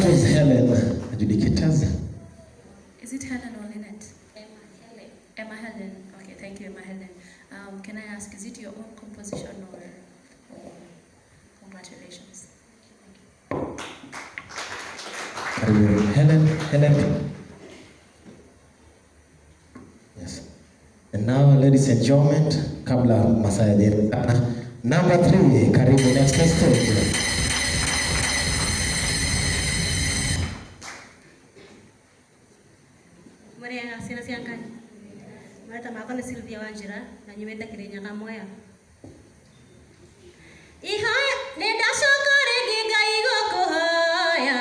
That was Helen, adjudicators. Is it Helen or Lynette? Emma Helen. Emma Helen. Okay, thank you, Emma Helen. Can I ask, is it your own composition or congratulations? Karibu Helen, Helen. Yes. And now, ladies and gentlemen, kabla masaa yajaenda, number 3, karibu next stage. Maria sina siankai. Marata mako na Sylvia Wanjira na nyumeta Kirinyaga Mwea. Ihoya nĩndacoka rĩngĩ Ngai gũkũhoya,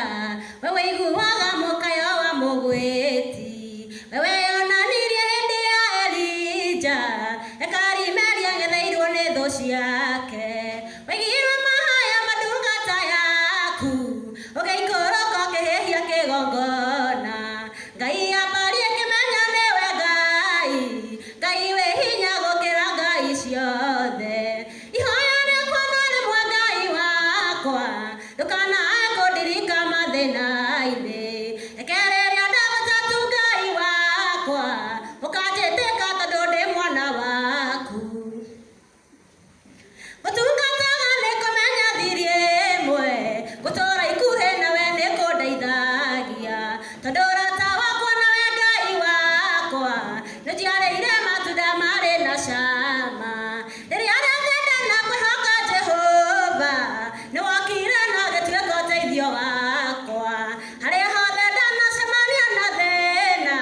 wewe iguaga mũkayo wa mũgwĩti, wewe yonanirie hĩndĩ ya Elija, Ekarimeli ang'etheirwo nĩ thũ ciake, waigirwo mahaya mandungata yaku, ũgĩikũrũka ũkĩhĩhia kĩgongona, Ngai ambarie kĩmenya nĩwe Ngai, Ngai wĩ hinya gũkĩra ngai ciothe. Ihoya rĩakwa no rĩmwe Ngai wakwa, ndũkanae kũndirika mathĩna-inĩ, reke rĩrĩa ndagũtatu Ngai wakwa, ũkanjĩtĩka tondũ ndĩ mwana waku. Gũtungataga nĩ kũmenya thiri ĩmwe, gũtũũra ikuhĩ nawe nĩ kũndeithagia, tondũ ũrata wakwa nawe Ngai wakwa, nĩnjiarĩire matunda marĩ na cama. Rĩrĩa rĩothe ndanakwĩhoka Jehova, nĩwokire na ũgĩtuĩka ũteithio wakwa. Harĩa hothe ndanacemania na thĩna,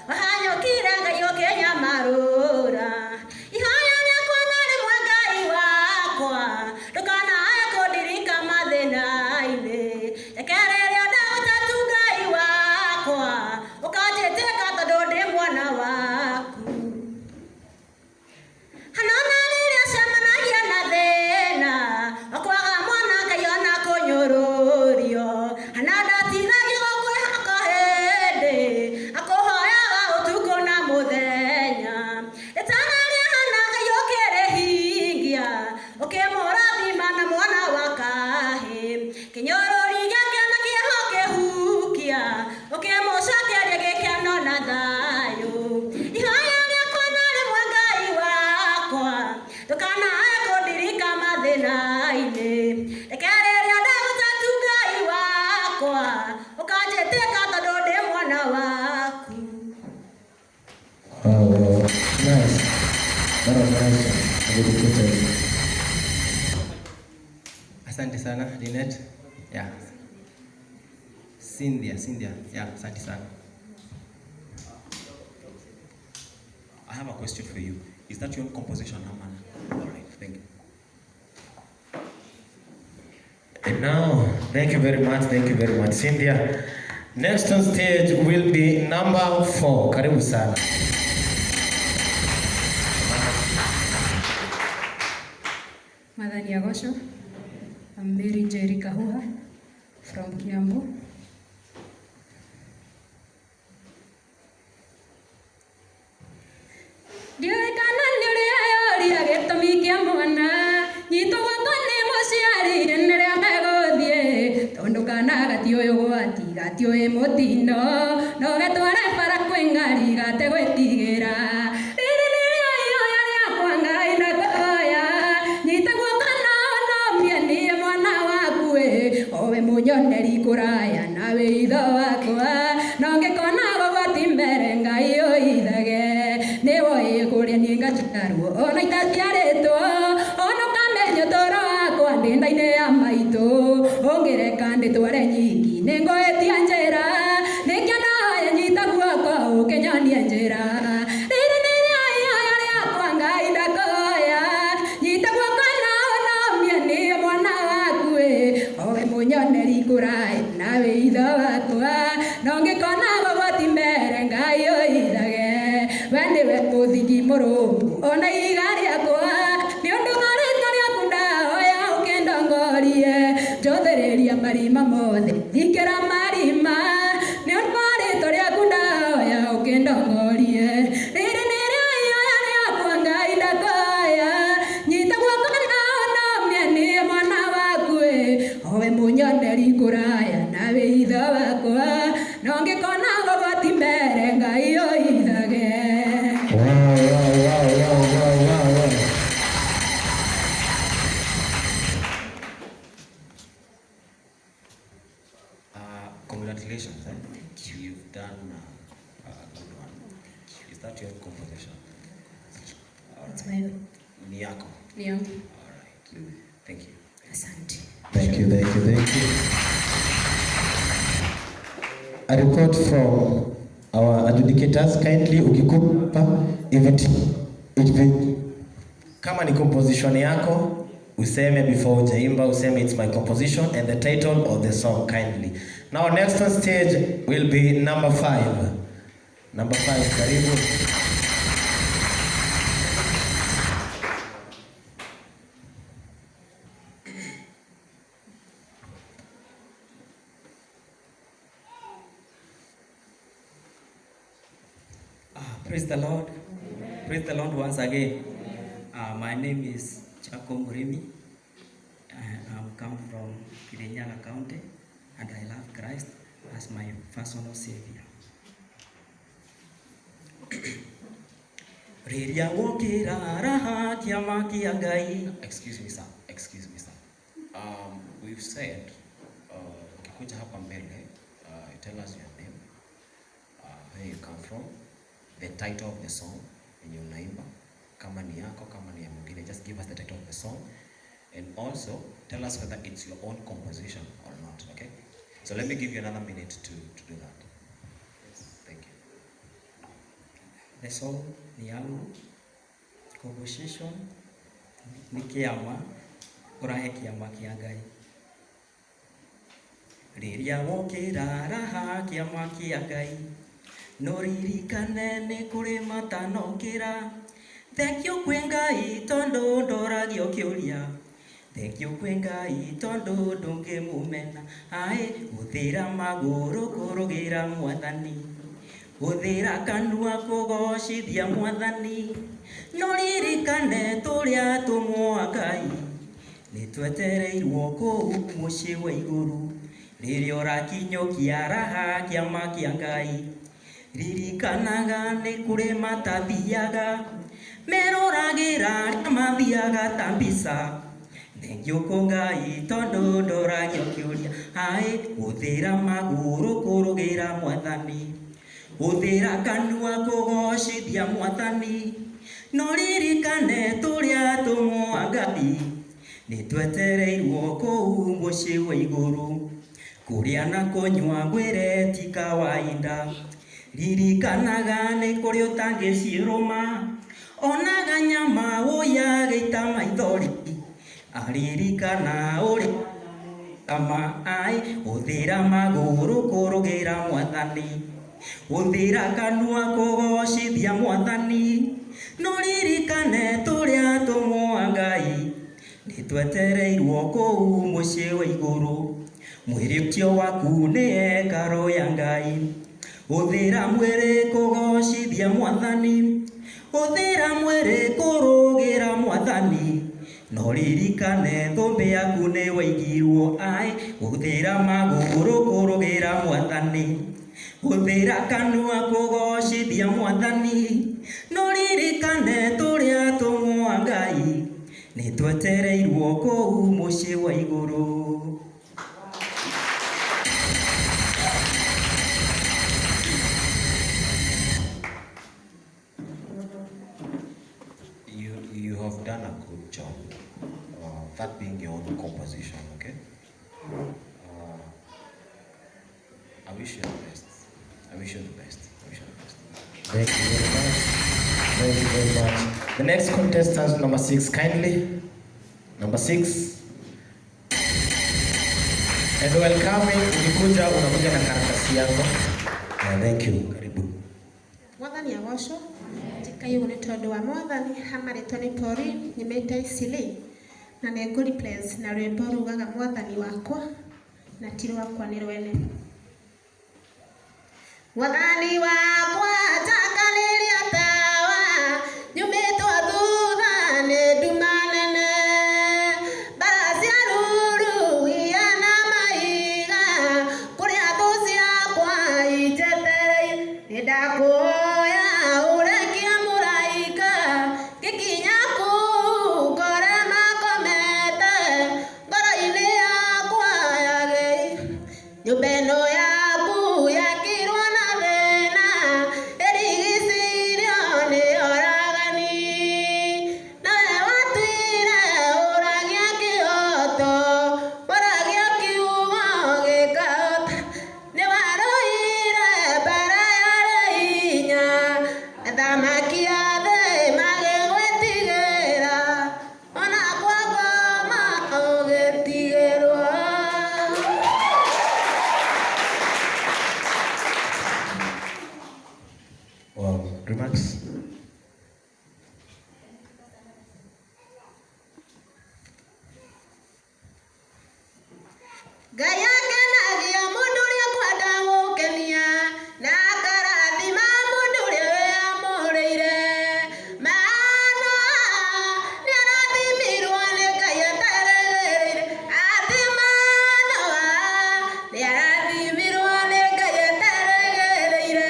wahanyũkire Ngai ũkĩnyamarũra. Ihoya rĩakwa no rĩmwe Ngai wakwa, ndũkanae kũndirika mathĩna-inĩ, reke rĩrĩa ndagũtatu Ngai wakwa, ũkanjĩtĩka tondũ ndĩ mwana waku. Hanona rĩrĩa cemanagia na thĩna, wa kwaga mwana Ngai ona kũnyũrũrio, hana ndatithagio gũkwĩhoka hĩndĩ, akũhoyaga ũtukũ na mũthenya. Rĩtana rĩa Hana Ngai ũkĩrĩhingia, ũkĩmũrathima na mwana wa kahĩ, kĩnyũrũri gĩake na kĩeha ũkĩhukia, ũkĩmũcokeria gĩkeno na thayũ. Ihoya rĩakwa no rĩmwe Ngai wakwa, ndũkanae kũndirika mathĩna-inĩ, reke rĩrĩa ndagũtatu Ngai wakwa, ũkanjĩtĩka tondũ ndĩ mwana waku. Wow, wow. Nice. That was nice. Adjudicators. Asante sana Lynette. Yeah. Cynthia, Cynthia. Yeah, asante sana. I have a question for you. Is that your own composition, Amana? All right, thank you. And now, thank you very much, thank you very much, Cynthia. Next on stage will be number 4. Karibu sana. Mwathani Agocwo. I'm Mary Njeri Kahuha from Kiambu. Ndiũĩ kana nĩ ũrĩa yoria gĩtũmi kĩa mwana, nyitwo guoko nĩ mũciari rĩrĩa megũthiĩ, tondũ kana gatiũĩ ũgwati, gatiũĩ mũtino, no gatware bara kwĩ ngari gategwĩtigĩra. Rĩrĩ nĩrĩo ihoya rĩakwa Ngai ndakũhoya, nyita guoko na ũnomie niĩ mwana waku ĩ, owe mũnyoneri kũraya nawe itho wakwa, no ngĩkona ũgwati mbere Ngai ũithage, nĩwoĩ kũrĩa niĩ ngaciarwo ona itaciarĩtwo, ona ũkamenya ũtũũro wakwa ndĩ nda-inĩ ya maitũ, ũngĩreka ndĩtware nyiki nĩngũhĩtia njĩra, nĩkĩo ndoya nyita guoko ũkĩnyonie njĩra. Rĩrĩ nĩrĩo ihoya rĩakwa Ngai ndakũhoya, nyita guoko na ũnomie niĩ mwana waku ĩ, owe mũnyoneri kũraya nawe itho wakwa, no ngĩkona ũgwati mbere Ngai ũithage, we nĩwe mũthingi mũrũmu ona ihiga rĩakwa, nĩ ũndũ wa rĩtwa rĩaku ndahoya ũkĩndongorie, njothereria marima mothe thikĩra marima, nĩ ũndũ wa rĩtwa rĩaku ndahoya ũkĩndongorie. Rĩrĩ nĩrĩo ihoya rĩakwa Ngai ndakũhoya, nyita guoko na ũnomie niĩ mwana waku ĩ, owe mũnyoneri kũraya nawe itho mbere Ngai oithage. Wow. Congratulations. Eh? Thank you. You've done a good one. Is that your composition? All That's right. my own. Ni yako. Ni yangu. All right. Thank you. Asante. Thank you, thank you, thank you. A report from our adjudicators, kindly ukikupa if it, kama ni composition yako useme before ujaimba, useme it's my composition and the title of the song kindly. Now next on stage will be number 5. Number 5, karibu. Praise the Lord. Praise the Lord once again. My name is Chaco Murimi. I'm come from Kirinyaga County, and I love Christ as my personal savior. Rĩrĩa wokĩra raha kĩama kĩa Ngai. Excuse me, sir. Excuse me, sir. We've said, ukikuja hapa mbele, tell us your name, where you come from, the title of the song yenye unaimba, kama ni yako, kama ni ya mwingine, just give us the title of the song, and also tell us whether it's your own composition or not, okay? So let me give you another minute to do that. Yes, thank you. The song ni yangu, composition ni kĩama, ũrahe kĩama kĩa Ngai. Rĩrĩa wokĩra raha kĩama kĩa Ngai, no ririkane nĩ kũrĩ matanokĩra. Thengiũ kwĩ Ngai tondũ ndoragio kĩũria. Thengiũ kwĩ Ngai tondũ ndũngĩmũmena. Aĩ, hũthĩra magũrũ kũrũgĩra Mwathani. Hũthĩra kanua kũgocithia Mwathani. No ririkane tũrĩa atũmwo a Ngai, nĩ twetereirwo kũu mũciĩ wa igũrũ. Rĩrĩa ũrakinyũkia raha kĩama kĩa Ngai, ririkanaga nĩ kũrĩ matathiaga, meroragĩra arĩa mathiaga ta mbica. Thengiũ kwĩ Ngai tondũ ndoragio kĩũria. Aĩ, hũthĩra magũrũ kũrũgĩra Mwathani. Hũthĩra kanua kũgocithia Mwathani. No ririkane tũrĩa atũmwo a Ngai, nĩ twetereirwo kũu mũciĩ wa igũrũ. Kũrĩa na kũnyua ngwĩre ti kawaida. Ririkanaga nĩ kũrĩ ũtangĩcirũma, onaga nyama wũi agĩita maithori. Aririkana ũrĩa ama ai, hũthĩra magũrũ kũrũgĩra Mwathani. Hũthĩra kanua kũgocithia Mwathani. No ririkane tũrĩa atũmwo a Ngai, nĩ twetereirwo kũu mũciĩ wa igũrũ. Mwĩrĩ ũcio waku nĩ hekarũ ya Ngai. Hũthĩra mwĩrĩ kũgocithia Mwathani. Hũthĩra mwĩrĩ kũrũgĩra Mwathani. No ririkane thũmbĩ yaku nĩ waigirwo. Ai, hũthĩra magũrũ kũrũgĩra Mwathani. Hũthĩra kanua kũgocithia Mwathani. No ririkane tũrĩa atũmwo a Ngai, nĩ twetereirwo kũu mũciĩ wa igũrũ. You have done a good job. That being your own composition, okay? I wish you the best. I wish you the best. I wish you the best. Thank you very much. Thank you very much. The next contestant, number 6, kindly. Number 6. And welcoming, ukikuja unakuja na karatasi yako. Thank you. Karibu. Mwathani agocwo. Njĩkaigũ nĩ tondũ wa Mwathani hamarĩtwo nĩ pori nyumĩte Isili na nĩ ngũ replace na rwĩmbo rugaga Mwathani wakwa na ti rwakwa nĩ rwene. Mwathani wakwa njakanĩria tawa nyumĩtwo thutha nĩ nduma nene mbara cia ruru ihana mahiga kũrĩa thũ ciakwa injetereire. Nĩndakũhoya ũrekie mũraika ngĩkinya kũu ngore makomete ngoro-inĩ yakwa yagĩi nyũmba ĩno yaku yakirwo na thĩna ĩrigicĩirio nĩ oragani nawe watuire ũragia kĩhoto waragia kiugo gĩkahota nĩwarũire mbara yarĩ hinya athamaki a thĩ magĩgwĩtigĩra ona kwa ngoma ũgĩtigĩrwo. Wow. Remarks? Ngai akenagia mũndũ ũrĩa kwenda gũkenia na akarathima mũndũ ũrĩa wĩamũrĩire maana nĩarathimirwo nĩ Ngai aterĩgĩrĩire atĩ Manoa nĩarathimirwo nĩ Ngai aterĩgĩrĩire.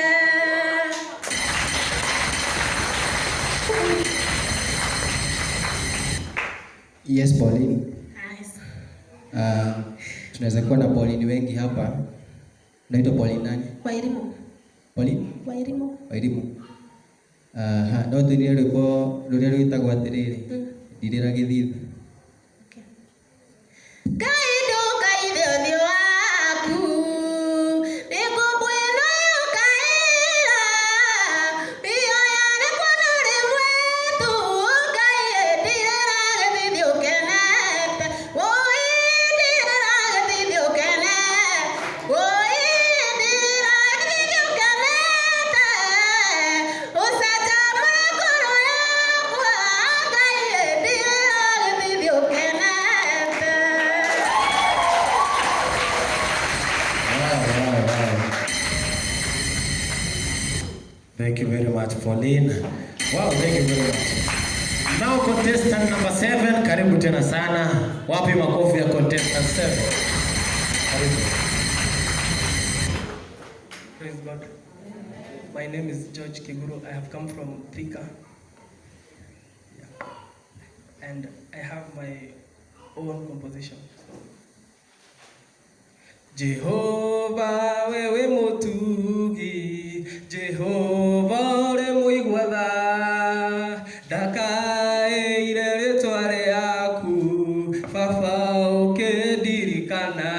Yes, Pauline. Nice. Tunaweza kuwa na Pauline wengi hapa. Unaitwa Pauline nani? Wairimu. Pauline? Wairimu. Wairimu. No tuinie rwĩmbo rũrĩa rwĩtagwo atĩrĩrĩ, ndirĩra gĩthithi. Ngai ndũkaithe ũthiũ waku nĩngũkwĩna ũkaĩra ihoya rĩakwa no rĩmwe tu Ngai ndirĩra gĩthithi ũkenete wũi ndirĩra gĩthithi ũkenete wũi ndirĩra gĩthithi ũkenete ũcanjamũre ngoro yakwa Ngai ndirĩra gĩthithi ũkenete. Wow. Thank you very much, Pauline. Wow, thank you very much. Now contestant number 7, karibu tena sana. Wapi makofi ya contestant 7? Karibu. Praise God. My name is George Kiguru. I have come from Thika. Yeah. And I have my own composition. Jehova wewe mutugi, Jehova ũrĩ mũigua tha, ndakaĩire rĩtwa rĩaku, Baba ũkĩndirikana,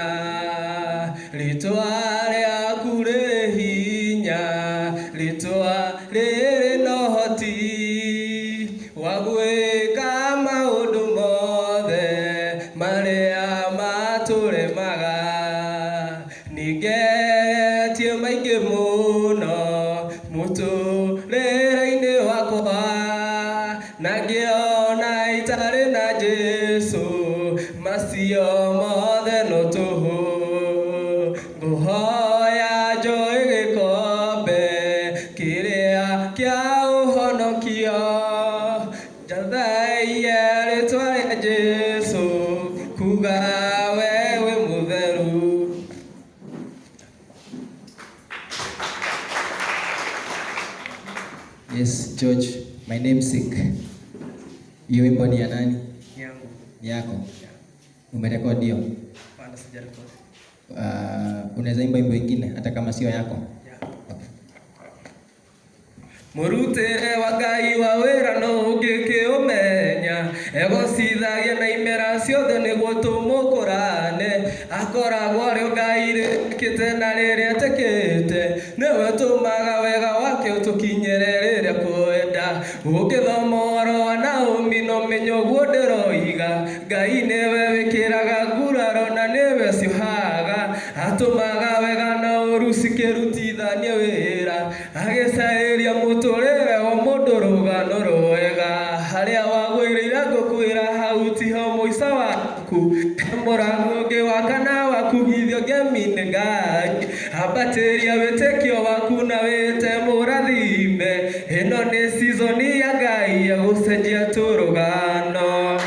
rĩtwa rĩaku rĩrĩ hinya, rĩtwa rĩrĩ na ũhoti wa gwĩka maũndũ mothe marĩa matũremaga. Nĩngeretie maingĩ mũno mũtũrĩre-inĩ wakwa, na ngĩona itarĩ na Jesũ, macio mothe no tũhũ. Ngũhoya njoe gĩkombe kĩrĩa kĩa ũhonokio, njathaiye rĩtwa rĩa Jesũ, kuga we wĩ mũtheru. Yes, George, my namesake. Hiyo wimbo ni ya nani? Ni yangu. Ni yako? Umerekodi hiyo? Hapana, sijarekodi. Unaweza imba wimbo ingine hata kama sio yako? Mũrutĩre wa Ngai wa wĩra no ũngĩkĩũmenya, egocithagia na imera ciothe nĩguo tũmũkũrane, akoragwo arĩ o Ngai rĩkĩte na rĩrĩa etĩkĩte, nĩwe ũtũmaga wega wake ũtũkinyĩre rĩrĩa kwenda. Ũngĩthoma ũhoro wa Naomi no ũmenye ũguo ndĩroiga, Ngai nĩwe wĩkĩraga nguraro na nĩwe ciohaga, atũmaga wega na ũũru cikĩrutithania wĩra, agĩcaĩria mũtũrĩre wa mũndũ rũgano rwega, harĩa wagwĩrĩire ngũkwĩra hau tiho mũico waku, mũrango ũngĩ wa kana wakugithio ngemi nĩ Ngai, ambatĩria wĩtĩkio waku na wĩte mũrathime, ĩno nĩ season ya Ngai ya gũcenjia tũrũgano.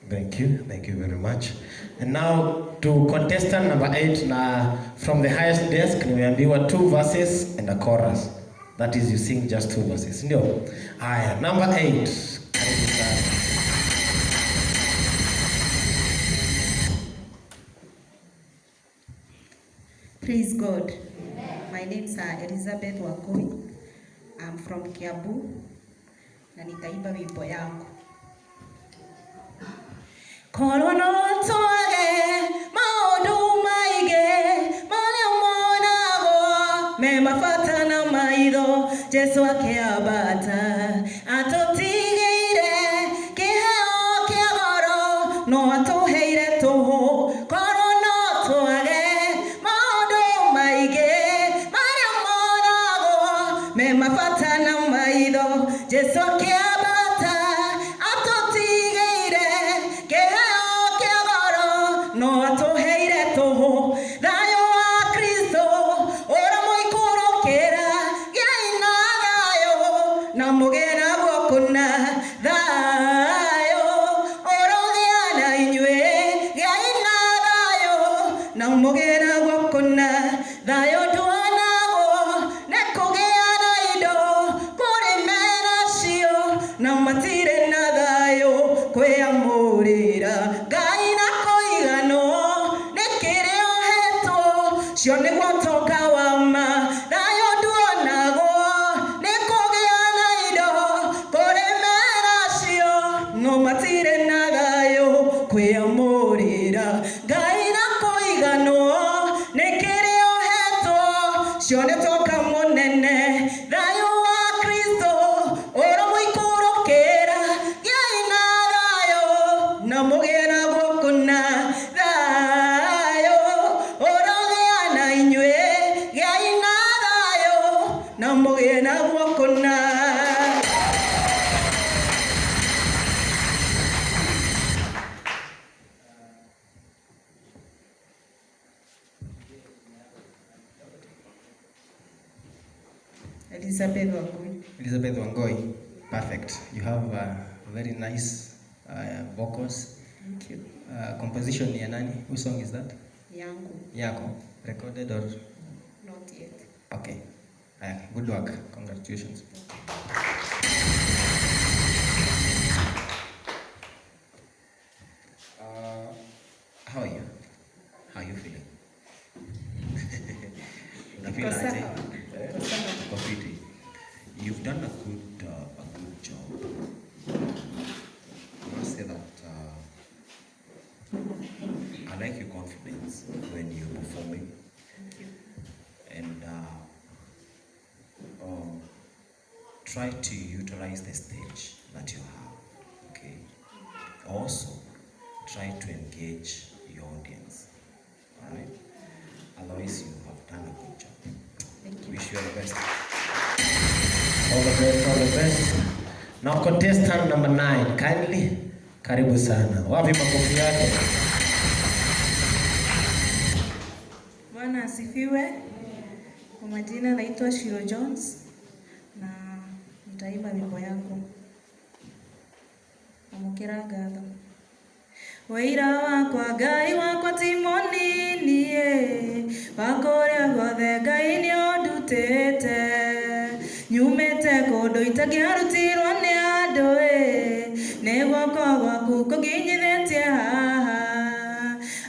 Thank you. Thank you very much. And now to contestant number 8 na from the highest desk nimeambiwa 2 verses and a chorus. That is, you sing just 2 verses. Ndio. Haya, number 8. Karibu sana. Praise God. Amen. My name is Elizabeth Wakoi. I'm from Kiambu na nitaimba wimbo yangu. Korwo no twage maũndũ maingĩ marĩa monagwo me mabata na maitho, Jesũ akĩambata atũtigĩire kĩheo kĩa goro no atũheire tũhũ. Korwo no twage maũndũ maingĩ marĩa monagwo me mabata na maitho, Jesũ akĩambata atũtigĩire kĩheo kĩa goro no atũheire tũhũ. Thayũ wa Kristo ũramũikũrũkĩra, gĩai na thayũ na mũgĩe naguo kũna. Thayũ ũrogĩa na inyuĩ, gĩai na thayũ na mũgĩe naguo kũna. Thayũ nduonagwo nĩ kũgĩa na indo, kũrĩ menacio na matirĩ na thayũ kwĩamũrĩra Ngai na kũiganwo nĩ kĩrĩa ũhetwo, cio nĩguo ũtonga wa ma. Thayũ nduonagwo nĩ kũgĩa na indo, kũrĩ menacio no matirĩ na thayũ kwĩamũrĩra Ngai na kũiganwo nĩ kĩrĩa ũhetwo, cio nĩ ũtonga mũnene. Thayũ wa Kristo ũramũikũrũkĩra, gĩai na thayũ na mũgĩe naguo kũna. Thayũ ũrogĩa na inyuĩ, gĩai na thayũ na mũgĩe naguo kũna. Elizabeth Wangui. Elizabeth Wangoi, perfect. You have very nice vocals. Thank you. Composition ni ya nani? Whose song is that? Yangu. Yako. Recorded or? Not yet. Okay. Good work. Congratulations. How are you? How are you feeling? Unafeel Niko aje? sawa. Niko sawa. Uko fiti. You've done a good job. I must say that I like your confidence when you're performing. Thank you. And try to utilize the stage that you have. Okay. Also, try to engage your audience. All right. Otherwise, you have done a good job. Thank you. Wish you all the best. All the best, all the best. Now contestant number 9, kindly. Karibu sana. Wapi makofi yake? Bwana asifiwe. Kwa majina naitwa Shiro Jones na nitaimba wimbo yangu. Amũkĩra ngatho. Wĩira wakwa Ngai wakwa ti mũnini ĩ, wa kũrĩa guothe Ngai nĩũndutĩte. Nyumĩte kũndũ itangĩarutirwo nĩ andũ ĩ, nĩ guoko gwaku kũnginyithĩtie haha.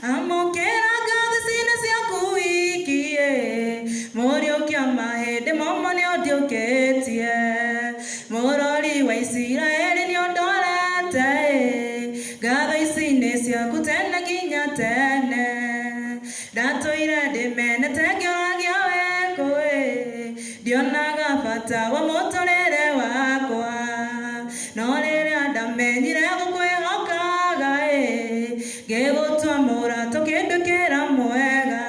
Amũkĩra ngatho ici nĩ ciaku wiki ĩ, mũriũkia mahĩndĩ momũ nĩũndiũkĩtie. Mũrori wa Isiraeli nĩũndorete ĩ, ngatho ici nĩ ciaku tene nginya tene. Ndatũire ndĩmenete ngĩũragia wĩkũ ĩ, ndionaga bata wa mũtũrĩre wakwa. No rĩrĩa ndamenyire gũkwĩhokaga ĩ, ngĩgũtua mũrata ũkĩnduĩkĩra mwega.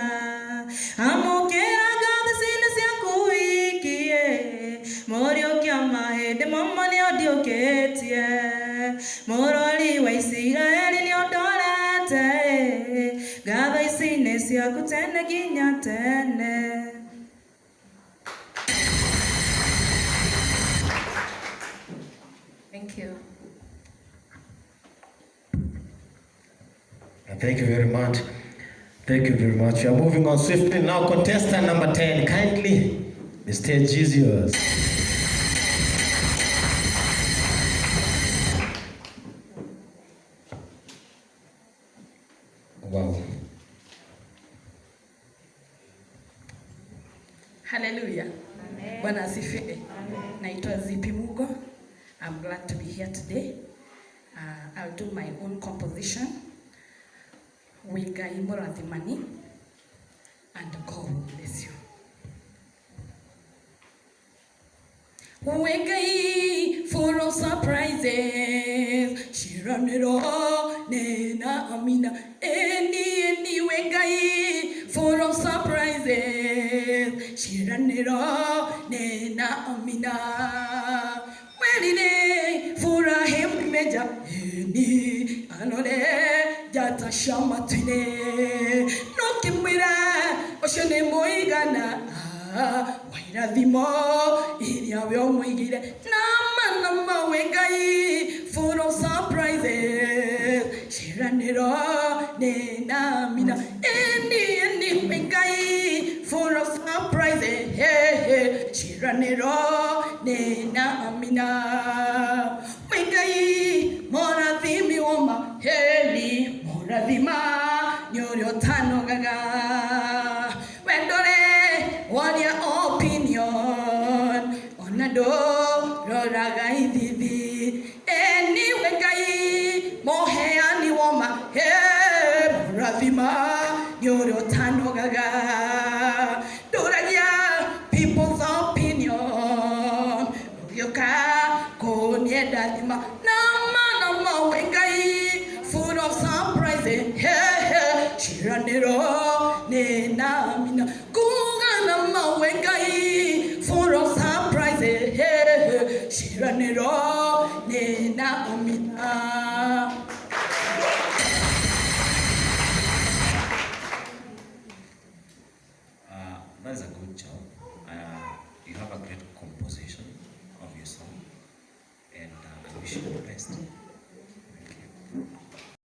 Amũkĩra ngatho ici nĩ ciaku wiki ĩ, mũriũkia mahĩndĩ momũ nĩũndiũkĩtie. Mũrori wa Isiraeli nĩũndorete ĩ, ngatho ici nĩ ciaku tene nginya tene. Thank you. Thank you very much. Thank you very much. We are moving on swiftly now. Contestant number 10, kindly, the stage is yours. Wow. Hallelujah. Bwana asifiwe. Naitwa Zipi Mugo. I'm glad to be here today. I'll do my own composition. Wigai Morathimani, and God will bless you. Wigai full of surprises. Shiranero nena amina. Eni wigai full of surprises. Shiranero nena amina. Welile furahi meja eni anole jata shama twine no kimwira oshone moigana wairathimo iria we omwigire nama nama wengai full of surprises shiraniro nena mina eni eni wengai full of surprises hey hey shiraniro nena amina wengai morathimi woma heli morathima nyorio tano gaga wendore waria opinion onado roraga ithithi eni wengai moheani woma he morathima nyorio tano gaga doragia people's opinion yoka konienda nama nama wengai full of surprises hey hey shiranero